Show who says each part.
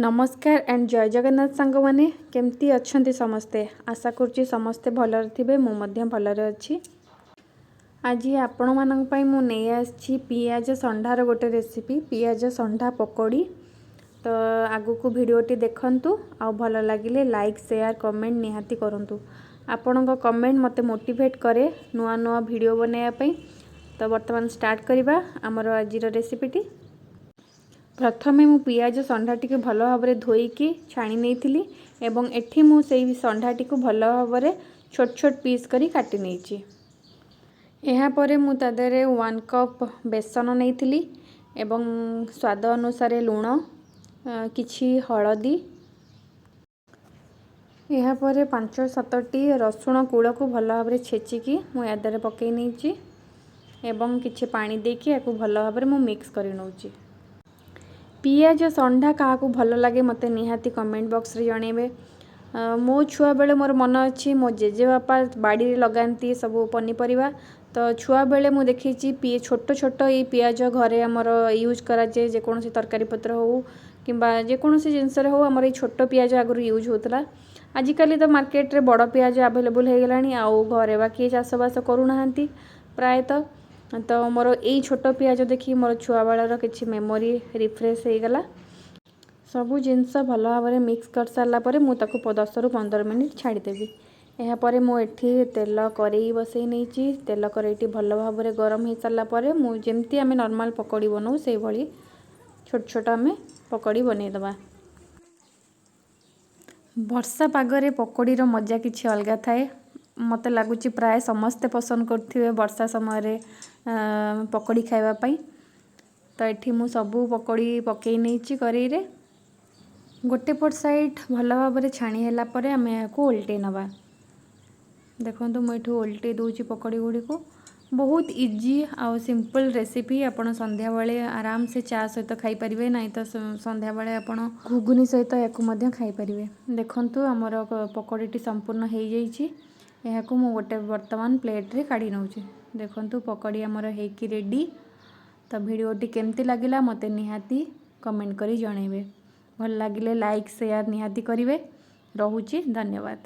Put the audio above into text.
Speaker 1: ନମସ୍କାର ଆଣ୍ଡ ଜୟ ଜଗନ୍ନାଥ ସାଙ୍ଗମାନେ। କେମିତି ଅଛନ୍ତି ସମସ୍ତେ? ଆଶା କରୁଛି ସମସ୍ତେ ଭଲରେ ଥିବେ। ମୁଁ ମଧ୍ୟ ଭଲରେ ଅଛି। ଆଜି ଆପଣମାନଙ୍କ ପାଇଁ ମୁଁ ନେଇ ଆସିଛି ପିଆଜ ସଣ୍ଢାର ଗୋଟେ ରେସିପି, ପିଆଜ ସଣ୍ଢା ପକୋଡ଼ି। ତ ଆଗକୁ ଭିଡ଼ିଓଟି ଦେଖନ୍ତୁ ଆଉ ଭଲ ଲାଗିଲେ ଲାଇକ୍, ସେୟାର, କମେଣ୍ଟ ନିହାତି କରନ୍ତୁ। ଆପଣଙ୍କ କମେଣ୍ଟ ମୋତେ ମୋଟିଭେଟ୍ କରେ ନୂଆ ନୂଆ ଭିଡ଼ିଓ ବନାଇବା ପାଇଁ। ତ ବର୍ତ୍ତମାନ ଷ୍ଟାର୍ଟ କରିବା ଆମର ଆଜିର ରେସିପିଟି। ପ୍ରଥମେ ମୁଁ ପିଆଜ ସଣ୍ଢାଟିକୁ ଭଲ ଭାବରେ ଧୋଇକି ଛାଣି ନେଇଥିଲି ଏବଂ ଏଠି ମୁଁ ସେଇ ସଣ୍ଢାଟିକୁ ଭଲ ଭାବରେ ଛୋଟ ଛୋଟ ପିସ୍ କରି କାଟି ନେଇଛି। ଏହାପରେ ମୁଁ ତା ଦେହରେ 1 କପ୍ ବେସନ ନେଇଥିଲି ଏବଂ ସ୍ୱାଦ ଅନୁସାରେ ଲୁଣ, କିଛି ହଳଦୀ। ଏହାପରେ 5-7ଟି ରସୁଣ କୁଳକୁ ଭଲ ଭାବରେ ଛେଚିକି ମୁଁ ୟା ଦେହରେ ପକାଇ ନେଇଛି ଏବଂ କିଛି ପାଣି ଦେଇକି ଏହାକୁ ଭଲ ଭାବରେ ମୁଁ ମିକ୍ସ କରି ନେଉଛି। ପିଆଜ ସଣ୍ଢା କାହାକୁ ଭଲ ଲାଗେ, ମୋତେ ନିହାତି କମେଣ୍ଟ ବକ୍ସରେ ଜଣାଇବେ। ମୋ ଛୁଆବେଳେ ମୋର ମନେ ଅଛି, ମୋ ଜେଜେବାପା ବାଡ଼ିରେ ଲଗାନ୍ତି ସବୁ ପନିପରିବା। ତ ଛୁଆବେଳେ ମୁଁ ଦେଖିଛି ଛୋଟ ଛୋଟ ଏଇ ପିଆଜ ଘରେ ଆମର ୟୁଜ୍ କରାଯାଏ। ଯେକୌଣସି ତରକାରୀ ପତ୍ର ହେଉ କିମ୍ବା ଯେକୌଣସି ଜିନିଷରେ ହେଉ, ଆମର ଏଇ ଛୋଟ ପିଆଜ ଆଗରୁ ୟୁଜ୍ ହେଉଥିଲା। ଆଜିକାଲି ତ ମାର୍କେଟରେ ବଡ଼ ପିଆଜ ଆଭେଲେବୁଲ୍ ହେଇଗଲାଣି ଆଉ ଘରେ ବା କିଏ ଚାଷବାସ କରୁନାହାନ୍ତି ପ୍ରାୟତଃ। ତ ମୋର ଏଇ ଛୋଟ ପିଆଜ ଦେଖି ମୋର ଛୁଆବେଳର କିଛି ମେମୋରି ରିଫ୍ରେଶ୍ ହେଇଗଲା। ସବୁ ଜିନିଷ ଭଲ ଭାବରେ ମିକ୍ସ କରିସାରିଲା ପରେ ମୁଁ ତାକୁ 10ରୁ 15 ମିନିଟ୍ ଛାଡ଼ିଦେବି। ଏହାପରେ ମୁଁ ଏଠି ତେଲ କରେଇ ବସେଇ ନେଇଛି। ତେଲ କରେଇଟି ଭଲ ଭାବରେ ଗରମ ହେଇସାରିଲା ପରେ ମୁଁ ଯେମିତି ଆମେ ନର୍ମାଲ୍ ପକୋଡ଼ି ବନାଉ, ସେଇଭଳି ଛୋଟ ଛୋଟ ଆମେ ପକୋଡ଼ି ବନେଇଦେବା। ବର୍ଷା ପାଗରେ ପକୋଡ଼ିର ମଜା କିଛି ଅଲଗା ଥାଏ। ମୋତେ ଲାଗୁଛି ପ୍ରାୟ ସମସ୍ତେ ପସନ୍ଦ କରୁଥିବେ ବର୍ଷା ସମୟରେ ପକୋଡ଼ି ଖାଇବା ପାଇଁ। ତ ଏଠି ମୁଁ ସବୁ ପକୋଡ଼ି ପକାଇ ନେଇଛି କରେଇରେ। ଗୋଟେ ପଟ ସାଇଡ଼୍ ଭଲ ଭାବରେ ଛାଣି ହେଲା ପରେ ଆମେ ଏହାକୁ ଓଲଟେଇ ନେବା। ଦେଖନ୍ତୁ, ମୁଁ ଏଠୁ ଓଲଟେଇ ଦେଉଛି ପକୋଡ଼ି ଗୁଡ଼ିକୁ। ବହୁତ ଇଜି ଆଉ ସିମ୍ପଲ୍ ରେସିପି। ଆପଣ ସନ୍ଧ୍ୟାବେଳେ ଆରାମସେ ଚା ସହିତ ଖାଇପାରିବେ, ନାହିଁ ତ ସନ୍ଧ୍ୟାବେଳେ ଆପଣ ଘୁଗୁନି ସହିତ ଏହାକୁ ମଧ୍ୟ ଖାଇପାରିବେ। ଦେଖନ୍ତୁ, ଆମର ପକୋଡ଼ିଟି ସମ୍ପୂର୍ଣ୍ଣ ହେଇଯାଇଛି। ଏହାକୁ ମୁଁ ଗୋଟେ ବର୍ତ୍ତମାନ ପ୍ଲେଟ୍ରେ କାଢ଼ି ନେଉଛି। ଦେଖନ୍ତୁ, ପକୋଡ଼ି ଆମର ହେଇକି ରେଡ଼ି। ତ ଭିଡ଼ିଓଟି କେମିତି ଲାଗିଲା, ମୋତେ ନିହାତି କମେଣ୍ଟ କରି ଜଣାଇବେ। ଭଲ ଲାଗିଲେ ଲାଇକ୍, ସେୟାର ନିହାତି କରିବେ। ରହୁଛି, ଧନ୍ୟବାଦ।